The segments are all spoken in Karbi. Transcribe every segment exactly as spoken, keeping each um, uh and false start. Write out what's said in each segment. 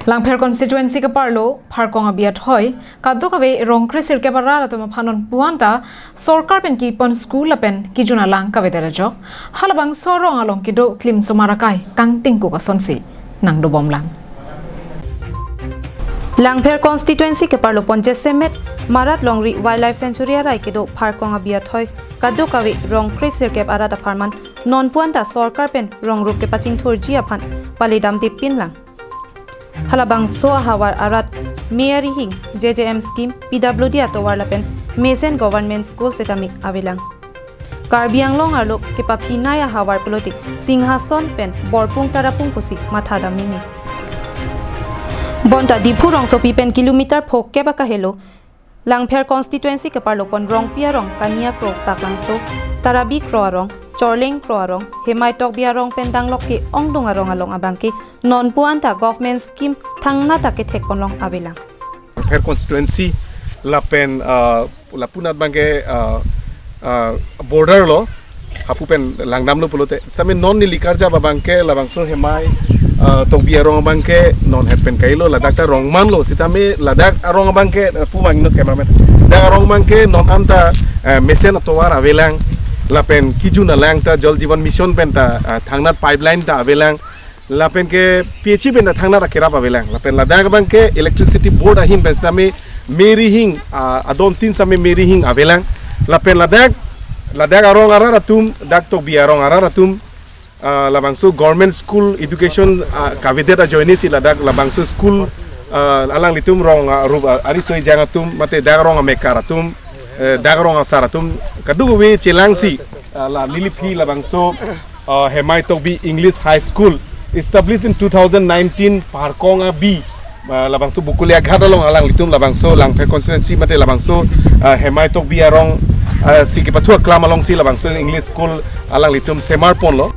Langpher constituency keparlo Pharkong Abi Athoi, kadokave rong kre sirkep arat atum aphan non puanta sorkar pen kipon school lapen kijun alang kavedet ajok halabangso arong along kedo klim somar akai kangtingkuk asonsi nangdobomlang. Langpher constituency keparlo Ponchesemet Marat Longri Wildlife Sanctuary arai kedo Pharkong Abi Athoi, kadokave rong kre sirkep arat apharman non puanta sorkar pen rong rup kepachingthurji aphan palidamde pinlang. Halabangso ahavar arat Mary Hing, J J M scheme, P W D atovar lapen mesen government school setame avelang. Karbi Anglong arlo kepaphinei ahavar pulote Singhason pen Borpung Tarapung pusi mathadam mimi. Bonta Diphu rongsopi pen kilometer phokep akahelo Langpher constituency keparlo pon rongpi arong Kania Kro Paklangso, Tarabi Kro arong, Chorleng Kro arong, Hemai Tokbi arong pen danglok ke-ongdung arong along abangke non puanta government scheme thangnat ta kethek ponlong avelang. Langpher constituency lapen, ah, lapunat abangke, ah, ah, border lo, hapu pen langdamlo pulote. Sitame non neli karjap abangke labangso Hemai, ah, Tokbi arong abangke non het pen kailo, ladak ta rong manlo, sitame ladak arong abangke, ah, pu mangno cameraman. Dak arong abangke non anta, ah, mesen atovar avelang, lapen kijun alang ta Jal Jeevan Mission pen ta, ah, thangnat pipeline ta avelang. Lapen ke P H E pen ta thangnat akerap avelang. Lapen ladak abangke Electricity Board ahin pen sitame Mary Hing, ah, adon tin sitame Mary Hing avelang. Lapen ladak, ladak arong arat atum, dak Tokbi arong arat atum, ah, labangso government school education, ah, kavedet ajoine si ladak labangso school, ah, alanglitum rong, ah, rup, ah, ari soi jang atum, mate dak arong amekar atum, eh, dak arong asar atum, kadokave chelangsi, ah, la neli aphi labangso, ah, Hemai Tokbi English High School, established in two thousand nineteen, Pharkong Abi, ah, labangso Bokolia Ghat along alanglitum labangso Langpher constituency mate labangso, ah, Hemai Tokbi arong, ah, si kepathu aklam alongsi labangso English school alanglitum semar ponlo.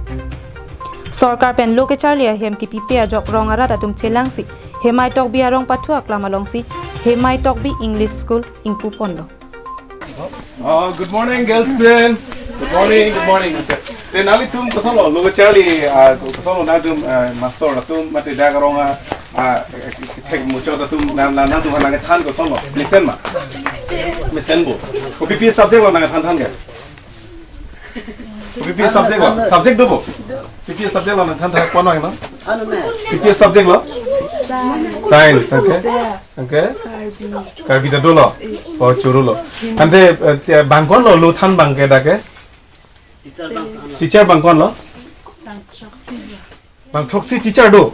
Sorkar pen lo kecharli ahem kipipe ajok rong arat atum chelangsi Hemai Tokbi arong pathu aklam alongsi Hemai Tokbi English School ingpu ponlo. Oh, good morning, girls student. Good morning, good morning. Te nanglitum kosonlo, lo kecharli, ah, kosonlo nangtum, ah, master atum, mate dak arong, ah, ah, thek muchot atum, nang, nang, nangtum nangkethan kosonlo. Mesen ma? Mesenpo. Kopi pi subject lo nangkethan than ke? Kopi pi subject lo? Subject dopo? Kopi pi subject lo nangkethan than pon ma? Ano na? Kopi pi subject lo? Science, okay. Okay. Karbi ta dolo. Oh, chorolo. Ante, eh, te bang konlo lo than abangke dak ke? Teacher bang konlo? Bang throksi teacher do?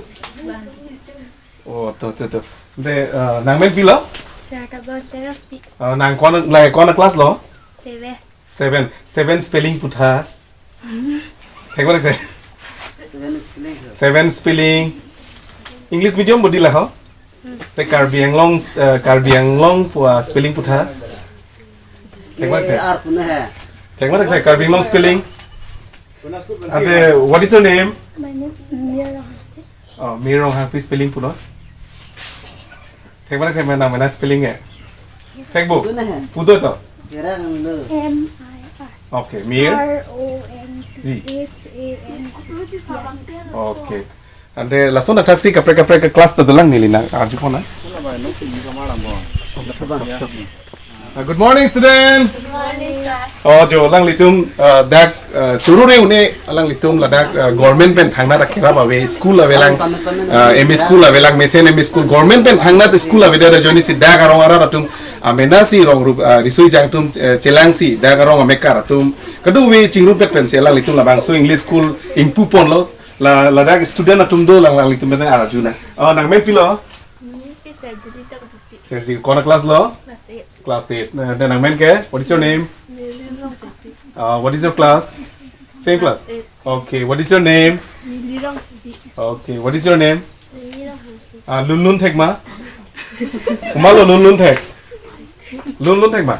Oh, to, to, to. Ante, eh, nangmen pilo? Sir ka bon therapy. Eh, nang ko-an, la ko-an class lo? Seven. Seven. Seven spelling putha. Thek ba thek? Seven spelling. Seven spelling. English medium bodi la ho? Te Karbi Anglong, eh, Karbi Anglong pu a spelling putha. Thek ba thek? Ar puna hai. Thek ba thek, Karbi Anglong spelling. Ante, what is your name? My name is Mia Ronghangpi. Oh, Mia Ronghangpi spelling pulo. Thek ba thek, nang mena spelling e. Thek bo. Puna hai. Pudo to. Kira kang lo. M I R. Okay, Mir. R O N G H A N G. Okay. Ante lason athaksi kaprek kaprek ke class ta dolang neli nang arju pon na. Ah, good morning, student. Good morning, sir. Oh, jo alanglitum, ah, dak, ah, chorore un-e alanglitum ladak, ah, government pen thangnat akerap ave school avelang, ah, M E school avelang, mesen M E school, government pen thangnat school avedet ajoine si dak arong arat atum, ah, mena si rong rup, ah, risoi jang atum, eh, chelangsi dak arong amekar atum, kadokave chingrumpet pensi alanglitum labangso English school ingpu ponlo, la, ladak student atum dolang, alanglitum pen arju na. Oh, nangmen pilo? Neli ke Sergio Tokbi. Sergio, ko-an class lo? Class eight. Class eight. Na, then nangmen ke? What is your name? Mary Rongpipi. Uh, what is your class? Same class? Class eight. Okay, what is your name? Mary Rongpipi. Okay, what is your name? Mary Rongpipi. Ah, Lunlun thek ma? Komatlo Lunlun thek? Lunlun thek ma?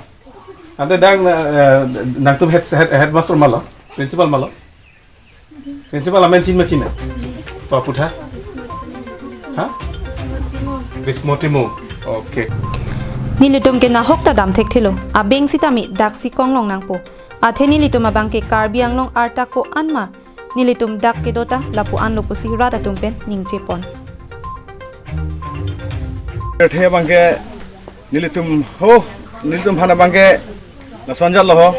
Ante dak na, eh, nangtum head, head, headmaster ma lo? Principal ma lo? Principal amen chinine ma chinine? To aputha? Ha? Bismo Timung. Okay. Nelitum ke nahok ta dam thekthelo. Abeng sitame daksi konglong nangpo. Athe nelitum abangke Karbi Anglong arta ko-an ma nelitum dak kedo ta lapu-an lo pusi rat atum pen ningje pon. Pirthe abangke nelitum ho, nelitum aphan abangke lason jatlo ho.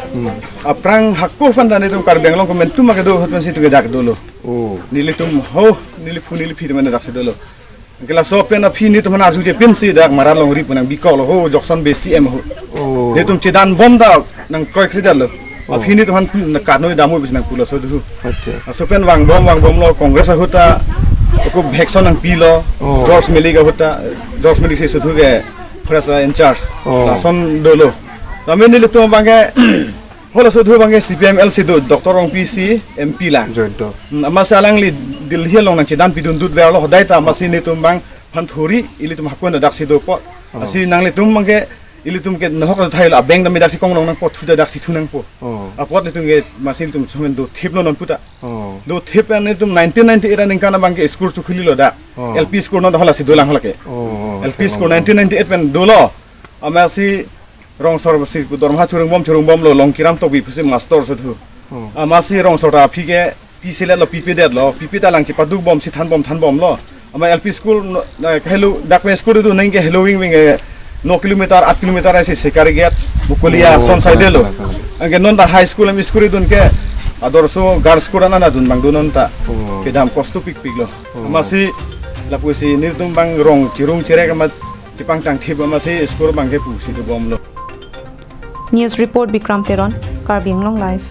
Aphrang hako aphan ta nelitum Karbi Anglong komantu ma kedo ahut pensi itum ke dak dolo. Oh. Nelitum ho, neliphu neliphi atum an daksi dolo. Anke laso pen aphi nelitum aphan arjuje pensi dak Mara longri pu nangbi kok lo ho, jokson besi em ho. Oh. Nelitum chedan bom ta nangkroikre detlo. Oh. Aphi nelitum aphan pu-, na karno damui bis nangpulo so dhu. Acha. Laso pen vangbom vangbomlo Congress ahut ta, ako election nangpilo, Oh. George Malik ahut ta, George Malik si so dhu ke press in charge. Oh. Lason dolo. Tame nelitum abangke, ho laso dhu abangke C P M L si do, Doctor Rongpi si M P lang. Joint to. Hmm, amatsi alangli Delhi along nangchedan pidun dut verlo hodai ta amatsi nelitum abang aphan thuri, ilitum hako na daksi dopo. Oh. Lasi nanglitum abangke, ilitum ke nahok thailo, abeng tame daksi konglong nangpo, thu ta daksi thu nangpo. Oh. Apot nelitum ke amatsi nelitum somen dothiplo non puta. Oh. Dothip an nelitum nineteen ninety-eight aningkan abangke school chokhulilo dak. Oh. L P school non hala si dolang hala ke. Oh, L P school oh. nineteen ninety-eight pen dolo. Amatsi Rongsor si dorma churung bom churung bomlo, Longkiram Tokbi pusi master so dhu. Oh. Amatsi Rongsor ta aphi ke pisi letlo, pipe detlo, pipe ta lang chepaduk bomsi than bom than bomlo. Ama L P school no, na, kahelo dak pen school do neng ke helo wing wing, eh, no kilometer, aat kilometer asi Sikari Gate, Mukulia, Oh, son side lo. Kalang, kalang. Anke non ta high school em school dun ke Adarsh Girls School an adun abang dun non ta. Oh. Kedam kosto pikpiklo. Oh. Amatsi lapusi nelitum abang rong chirung chirek amat chepangtang thip amatsi school abangke pusi do bomlo. News report Bikram Teron, Karbi Anglong Live.